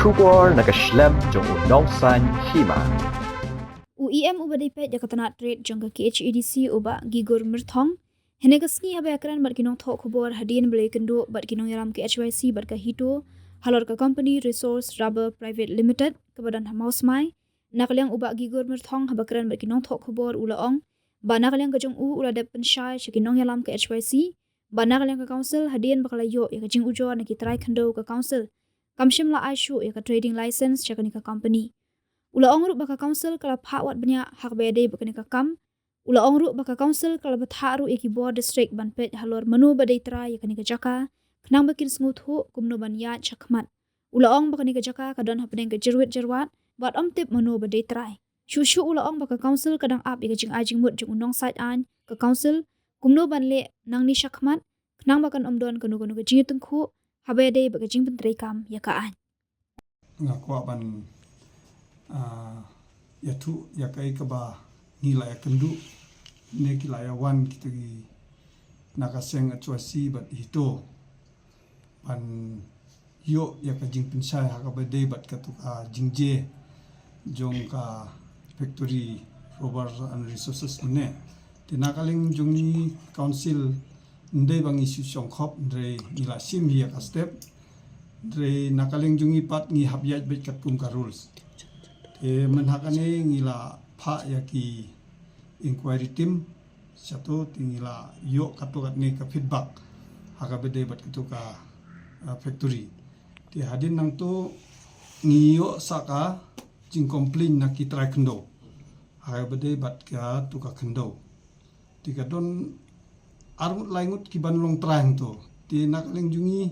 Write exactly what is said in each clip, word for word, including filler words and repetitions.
Khubor na ka shlem jong u Nongsaiñ Hima. U E M uba dei peit ïa ka tnat trade jong ka K H A D C u Bah Gigur Myrthong, hynne ka sngi haba ïakren bad ki nongthoh khubor hadien ba la ïakynduh bad ki nongïalam ka H Y C bad ka HITO halor ka company Resource Rubber Private Limited kaba don ha Mawsmai, na ka liang u Bah Gigur Myrthong haba kren bad ki nongthoh khubor u la ong ba na ka liang ka jong u u la dep pynshai sha ki nongïalam ka H Y C ba na ka liang ka council hadien ba ka la ïoh ïa ka jingujor na ki trai khyndew ka council, kam shym la ai shuh ïa ka trading license sha kane ka company. U la ong ruh ba ka council ka la phah wad bniah ha kaba ïadei bad kane ka kam. U la ong ruh ba ka council ka la bthah ruh ïa ki bor district ban peit halor mano ba dei trai ïa kane ka jaka, khnang ba kin sngewthuh kumno ban ïaid shakhmat. U la ong ba kane ka jaka ka don hapdeng ka jyrwit jyrwat bad ym tip mano ba dei trai. Shuh shuh u la ong ba ka council ka dang ap ïa ka jingai jingmut jong u nongsait aiñ ka council kumno ban leh nangne shakhmat, khnang ba kan ym don kano kano ka jingïatyngkhuh haba ïadei bad ka jingpyntreikam ïa ka aiñ. Nga kwah ban, ah, ïathuh ïa kaei kaba ngi la ïakynduh ne ki la ïawan kito ki na ka seng H Y C bad HITO ban ïoh ïa ka jingpynshai ha kaba dei bad kato ka jingjia jong ka factory Rubber and Resources ne. Te na ka liang jong ngi council, ym dei ba ngi shu shongkhop, hynrei ngi la shim hi ïa ka step. Hynrei na ka liang jong ngi pat ngi hap ïaid beit katkum ka rules. Te mynta kane ngi la phah ïa ki inquiry team shato, te ngi la ïoh katto katne ka feedback ha kaba dei bad kato ka, ah, factory. Te hadien nangto ngi ïoh sa ka jingcomplain na ki trai khyndew ha kaba dei bad kato ka khyndew. Te ka don ar ngut lai ngut ki ban long trai hangto. Te na ka liang jong ngi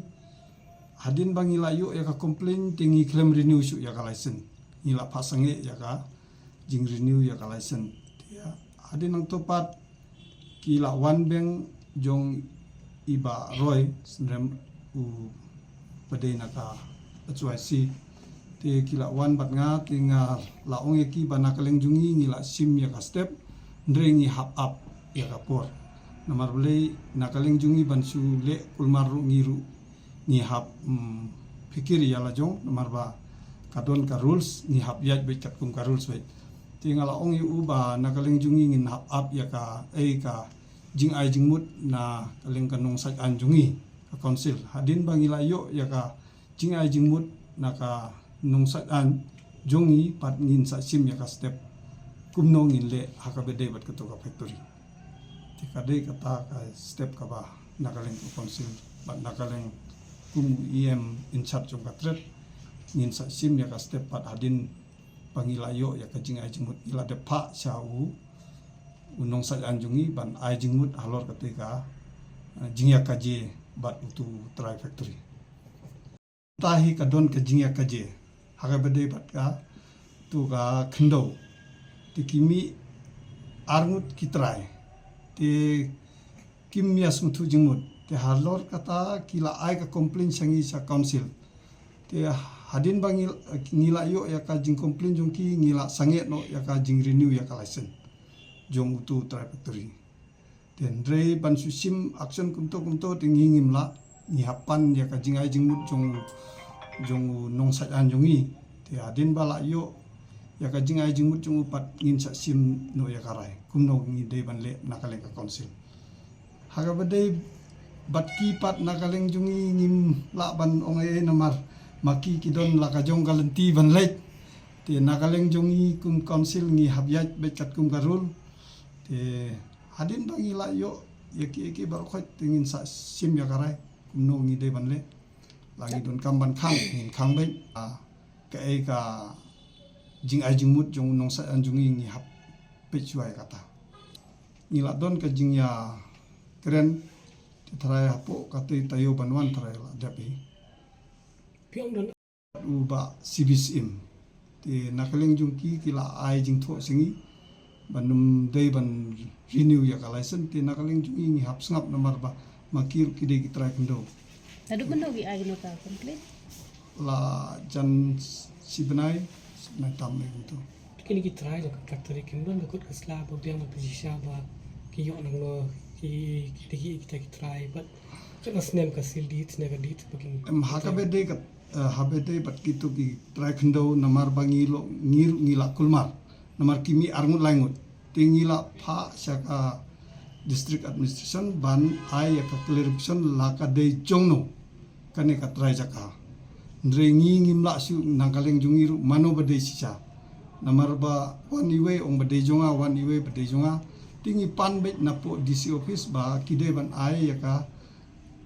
hadien ba ngi la ïoh ïa ka complain te ngi khlem renew shuh ïa ka license. Ngi la phah sangeh ïa ka jingrenew ïa ka license. Te hadien nangto pat ki la wan beng jong i Bah Roy Synrem uba dei na ka H Y C. Te ki la wan bad nga, te nga la ong ïa ki ba na ka liang jong ngi ngi la shim ïa ka step, hynrei ngi hap ap ïa ka por. Namar balei, na ka liang jong ngi ban shu leh kulmar ruh ngi ruh ngi hap, mm, pyrkhat ïa la jong, namar ba ka don ka rules, ngi hap ïaid beit katkum ka rules beit. Te nga la ong ïa u ba na ka liang jong ngi ngin hap ap ïa ka, eh, ka jingai jingmut na ka liang ka nongsait aiñ jong ngi ka council. Hadien ba ngi la ïoh ïa ka jingai jingmut na ka nongsait aiñ jong ngi pat ngin sa shim ïa ka step kumno ngin leh ha kaba dei bad kato ka factory. Te ka dei kata ka step kaba na ka liang ka council bad na ka liang kum u E M in charge jong ka trade ngin sa shim ïa ka step pat hadien ba ngi la ïoh ïa ka jingai jingmut, ngi la dep phah sha u, u nongsait aiñ jong ngi ban ai jingmut halor kata ka, eh, jingïakajia bad uto u trai factory. Te hi ka don ka jingïakajia ha kaba dei bad kato ka khyndew. Te ki mih ar ngut ki trai. Te kim ïa sngewthuh jingmut. Te halor kata ki la ai ka complain sha ngi sha council. Te hadien ba ngi, ngi la ïoh ïa ka jingcomplain jong ki, ngi la sangeh noh ïa ka jingrenew ïa ka license jong uto u trai factory. Te hynrei ban shu shim action kumto kumto te ngi ngim lah, ngi hap pan ïa ka jingai jingmut jong, jong u nongsait aiñ jong ngi. Te hadien ba la ïoh ïa ka jingai jingmut jong u pat ngin sa shim noh ïa ka rai kumno ngi dei ban leh na ka liang ka council. Ha kaba dei bad ki pat na ka liang jong ngi ngim lah ban ong ei ei namar ma ki ki don la ka jong ka lynti ban leit. Te na ka liang jong ngi kum council ngi hap ïaid beit katkum ka rule. Te hadien ba ngi la ïoh ïa ki, ïa ki baroh khoit te ngin sa shim ïa ka rai kumno ngi dei ban leh. La ngi donkam ban khang ngin khang beit. Ah, kaei ka jingai jingmut jong u nongsait aiñ jong ngi ngi hap peit shuwa ïa kata. Ngi la don ka jingïakren te trai hapoh kata taïew ban wan trai la dep hi. Phi ong don u Bah C B Syiem. Te na ka liang jong ki ki la ai jingthoh sha ngi ban ym dei ban renew ïa ka license, te na ka liang jong ngi ngi hap sngap namar ba ma ki ruh ki dei ki trai khyndew. Naduh mynno ki ai kano ka complain? La jan shi bnai, shi bnai tam eh kumto. Kine ki trai jong ka factory kim don ka kut ka sla ba biang ba phi shisha ba ki ïoh nangno, ki, ki dei kita ki trai, bad katno snem ka seal deed, snem ka deed ba kin. Em, ha kaba dei ka Eh, haba dei bad kito ki trai khyndew namar ba ngi lo ngi ruh ngi la kulmar. Namar ki mih arngut laingut. Te ngi la phah sha ka district administration ban ai ïa ka clarification la ka dei jongno kane ka trai jaka. Hynrei ngi ngim lah shuh na ka liang jong ngi ruh mano ba dei shisha. Namar ba wan iwei ong ba dei jong nga, wan iwei ba dei jong nga. Te ngi pan beit napoh D C office ba ki dei ban ai ïa ka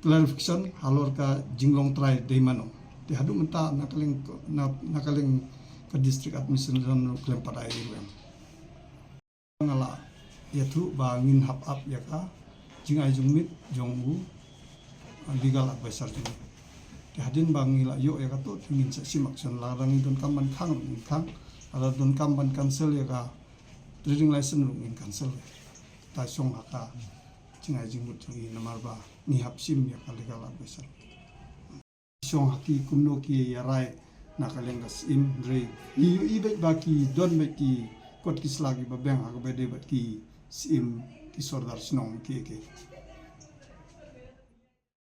clarification halor ka jinglong trai dei mano. Te haduh mynta na ka liang na, na ka liang ka district administration ruh khlem pat ai ruh em. Nga la ïathuh ba ngin hap ap ïa ka jingai jingmut jong u legal advisor jong ngi. Te hadien ba ngi la ïoh ïa kato te ngin sa shim action, lada ngi donkam ban khang ruh ngin khang, lada donkam ban cancel ïa ka trading license ruh ngin cancel. Ta shong ha ka jingai jingmut jong ngi namar ba ngi hap shim ïa ka legal advisor. Shong ha ki kumno ki ïarai na ka liang ka syiem, hynrei ngi ïohi beit ba ki don beit ki kot ki sla kiba biang ha kaba dei bad ki syiem, ki sordar shnong, ki ki.